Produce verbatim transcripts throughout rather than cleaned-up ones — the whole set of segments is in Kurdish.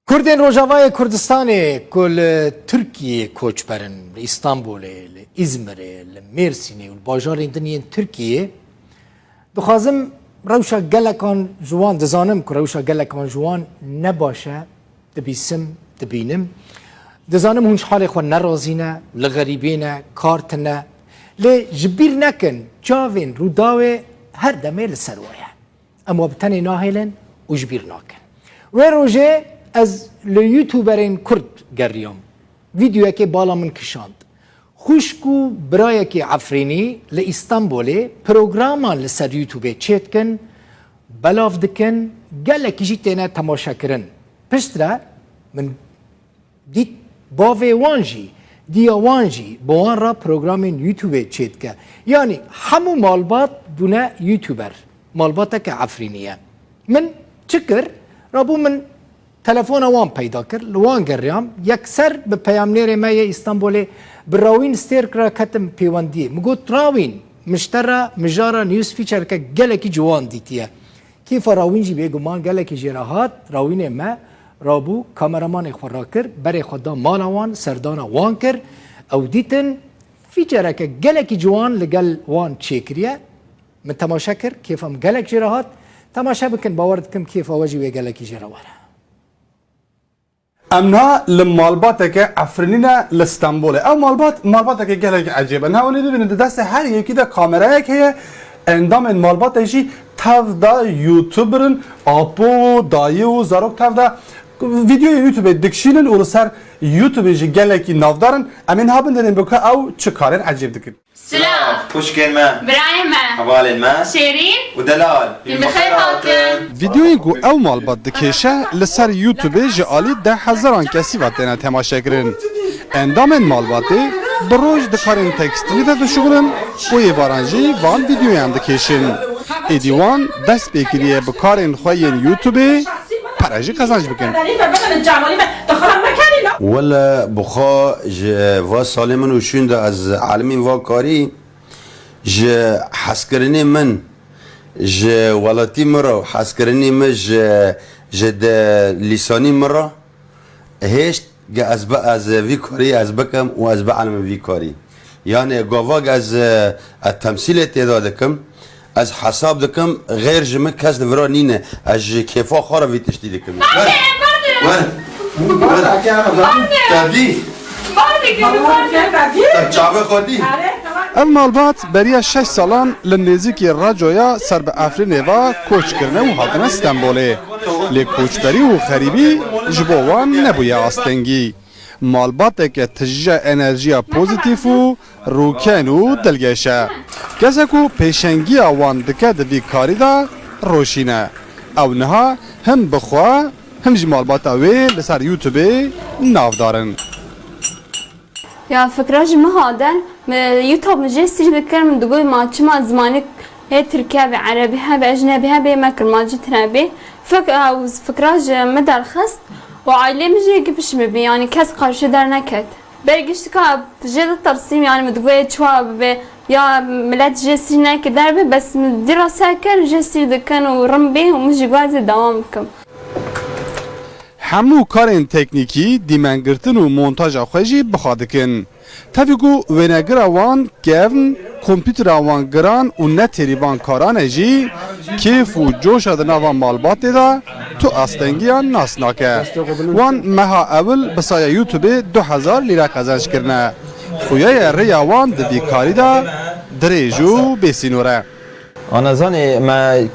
Kurdên Rojavayê Kurdistanê ku li Tirkiyê koçber in, li Îstanbulê, li Îzmirê, li Mêrsînê û li bajarên din yên Tirkiyê, dixwazim rewşa gelekan ji wan, dizanim ku rewşa gelekan ji wan ne baş e, dibîsim, dibînim. Dizanim hûn ji halê xwe nerazî ne, li xerîbê ne, kar tune. Lê ji bîr nekin, çavên Rûdawê her demê li ser we ye. Em wa bi tenê nahêlin û ji bîr nakin. Wê rojê ez li YouTuberên Kurd geriyam. Vîdeoyekê bala min kişand. Xwişk û birayekî Efrînî li Îstanbulê programan li ser YouTubeê çêdikin, belav dikin, gelekî jî têne temaşekirin. Piştre min dît bavê wan jî, diya wan jî bi wan re programên YouTubeê çêdike. Yanî hemû malbat bûne YouTuber. Malbateke Efrînî ye. Min çi kir? Rabû min telefona wan peyda kir, li wan geriyam. Yekser bi peyamnêrê me yê Îstanbulê, bi Rawîn Stêrk re ketim pêwendiyê. Min got, Rawîn, min ji te re mijara news featureke gelekî ciwan dîtiye. Kêfa Rawîn jî bêguman gelekî jê re hat. Rawînê me rabû kameramanê xwe rakir, berê xwe da mala wan, serdana wan kir. Ew dîtin featureke gelekî ciwan li gel wan çêkiriye. Min temaşe kir, kêfa min gelek jê re hat. Temaşe bikin, bawer dikim kêfa we jî wê gelekî jê re were. Em niha li malbateke Efrînî ne li Stenbolê. Ew malbat, malbateke gelek ecêb e. Niha hûn ê bibînin, di destê her yekî de kamerayek heye. Endamên malbatê jî tev de YouTuber in, apo û dayî û zarok tev de vîdeoyên YouTubeê dikişînin û li ser YouTubeê jî gelekî navdar in. Em ê niha binêrin bi ku ew çi karên ecêb dikin. Silav. Xwişkên me. Birayên me. Hevalên me. Şêrîn. Û delal. Hûn bi xêr hatin. Vîdeoyên ku ew malbat dikêşe li ser YouTubeê ji alî deh hezaran kesî ve têne temaşekirin. Endamên malbatê bi roj di karên tekstîlî de dişuxulin û êvaran jî van vîdeoyan dikêşin. Êdî wan dest pê kiriye bi karên xwe yên YouTubeê pere jî qezenc bikin. Wele bi xwe ji va salê min û şûn de ez elimîm va karî ji hezkirinê min ji welatî min re û hezkirinê min ji, ji de lîsanî min re hêşt ge ez bi, ez vî karî ez bikim û ez bielimim vî karî. Yanê gava ge ez, ez temsîlê tê de dikim, ez hesab dikim, xêr ji min kes li vira nîne. Ez ji kêfa xwe re vî tiştî dikim. Bardê, bardê. Were, were. Bardê. Te dî? Bardê, bardê. Te çavê xwe dî? Ev malbat beriya şeş salan li nêzîkî Racoya ser bi Efrînê ve koç kirine û hatine Stenbolê. Lê koçberî û xerîbî ji bo wan nebûye astengî. Malbateke tijî enerjiya pozîtîf û rûken û dilgeş e. Kesek ku pêşengiya wan dike di vî karî de roşîn e. Ew niha him bi xwe, him jî malbata wê li ser YouTubeê navdar in. Ya fikra ji min haden, me YouTube min jê sîr dikir, min digot, ma çima zimanê hê tirkî hebe, erebî hebe, ecnebî hebe, me kir, ma cî tune bê. Fik-, ew fikra ji min derxist û aîlê min jê gipiş min bî, yanî kes qarşî derneket. Ber giştika jê ditirsîm, yanî min digot, ê çawa bibe, ya milet jê sîr neke derbe, bes min dî re ser kir, jê sîr dikin û rim bê û min jî got, ez ê dewam bikim. Hemû karên teknîkî, dîmengirtin û montaja xwe jî bi xwe dikin. Tevî ku wênegira wan kevn, kompûtera wan giran û ne têrî van karan e jî, kêf û coşa di nava malbatê de tu astengiyan nas nake. Wan meha ewil bi saya YouTubeê du hezar lîre qezenc kirine. Xuya ye rêya wan di vî karî de dirêj û bêsînor e. Ana zanê, me,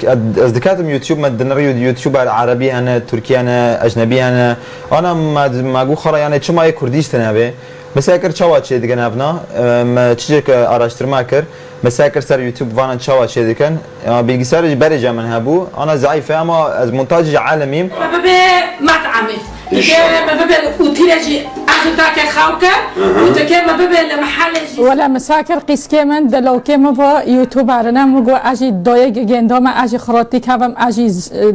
ez diketim YouTube, me dinirî YouTuber erebî hene, tirkî hene, ecnebî hene. Ana me, me got xala, yanê çima yê kurdî jî tune be? Mesela kir çawa çê dikin evna? E, me çicek araştirma kir. Mesela kir ser YouTube vana çawa çê dikin. Ya bilgisayarê jî berê ca min hebû. Ana zayîf e ama ez montaj jî elimîm. Me bibe met'emê. Dike me bibe li otîle jî ez û dake xew ke û dike me bibe li mehele jî. Wele misakir qîskê min, delokê min bo YouTuber ne, min got ez jî doyê gêndo me, ez jî xirotî kevim, ez jî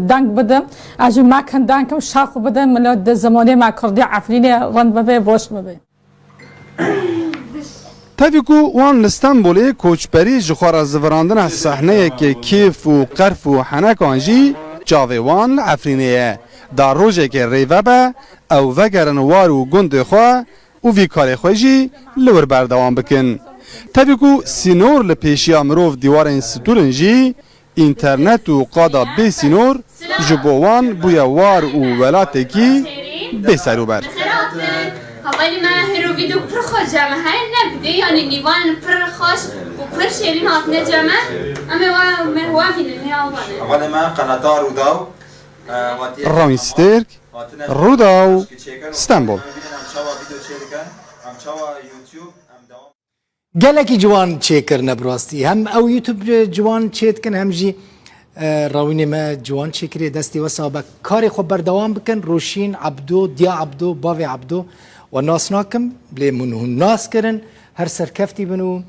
deng bidim, ez jî mekin deng kim, şax bidim, millet di zimanê me kurdî Efrînê rind bibe, boş bibe. Tevî ku wan li Stenbolê koçberî ji xwe re zivirandine sehneyeke kêf û qerf û henekan jî çavê wan li Efrînê ye. Da rojekê rê vebe, ew vegerin war û gundê xwe û vî karê xwe jî li wir berdewam bikin. Tevî ku sînor li pêşiya mirov dîwarên stûr in jî, înternet û qada bê sînor ji bo wan bûye war û welatekî bê serûber. Hevalê me hêro vîdeo pir xweş cem e, heye ne bidê, yanî mîvanên pir xweş û pir şêrîn hatine cem e. Em ê wa, me wa bînin, hê avan e. Hevalê me qenata Rûdaw, e, watiye Rawîn Stêrk, hatine Rûdaw, çêkirin. Stenbol. Em bînin em çawa vîdeo çêdikin, em çawa YouTube, em dewam Gelekî ciwan çêkirine bi rastî. Hem ew YouTube ciwan çêdikin, hem jî, e, rawînê me ciwan çêkiriye. Destê we sax be. Karê xwe berdewam bikin. Roşîn Ebdo, Diya Ebdo, Bavê Ebdo. We nas nakim, lê min hûn nas kirin. Her serkeftî bin û